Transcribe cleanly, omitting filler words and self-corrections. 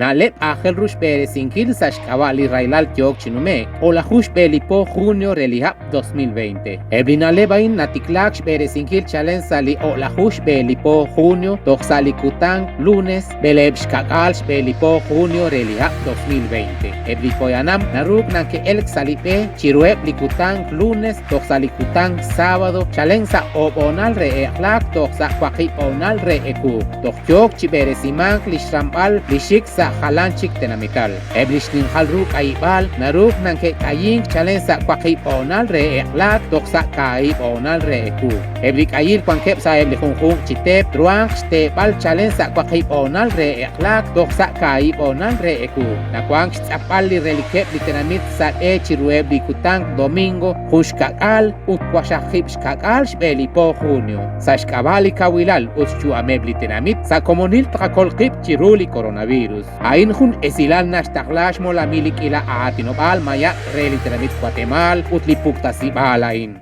Na'leb' aajel ru xb'eresinkil sa' xk'ab'a' li rahilal yook chi nume'k, o'laju xb'e li po junio re li hab' 2020. Eb' li na'leb' a'in natiklaak xb'eresinkil chalen sa' li o'laju xb'e li po junio toj sa' li kutan lunes b'eleeb' xka'k'aal xb'e li po junio re li hab' 2020. Eb' li poyanam naruuk nake'elk sa' li b'e chiruheb' li kutan lunes toj sa' li kutan sábado chalen sa' oob' hoonal re eq'laak toj sa' waqib' hoonal re ewu. Toj yook chi b'eresimank li xramb'al li xik sa' jalan chik tenamital. Eb' li xninqal ru k'ayib'aal naruuk nanke'k'ayink chalen sa' waqib' hoonal re eq'laak toj sa' kaahib' hoonal re ewu. Eb' li k'ayil wankeb' sa' eb' li junjunq chi teep truhanq xteeb'al chalen sa' waqib' hoonal re eq'laak toj sa' kaahib' hoonal re ewu. Nawank xtz'apb'al li relikeb' li tenamit sa' b'e chiruheb' li kutan domingo jun xka'k'aal ut waqxaqib' xka'k'aal xb'e li po junio. Sa' xk'ab'a' li kawilal ut xyu'ameb' li tenamit, sa' komonil tqakol qib' chiru li coronavirus. A'in jun esilal naxtaqla xmolamil li k'iila aatinob'aal mayab' re li tenamit Watemaal ut li puktasib'aal a'in.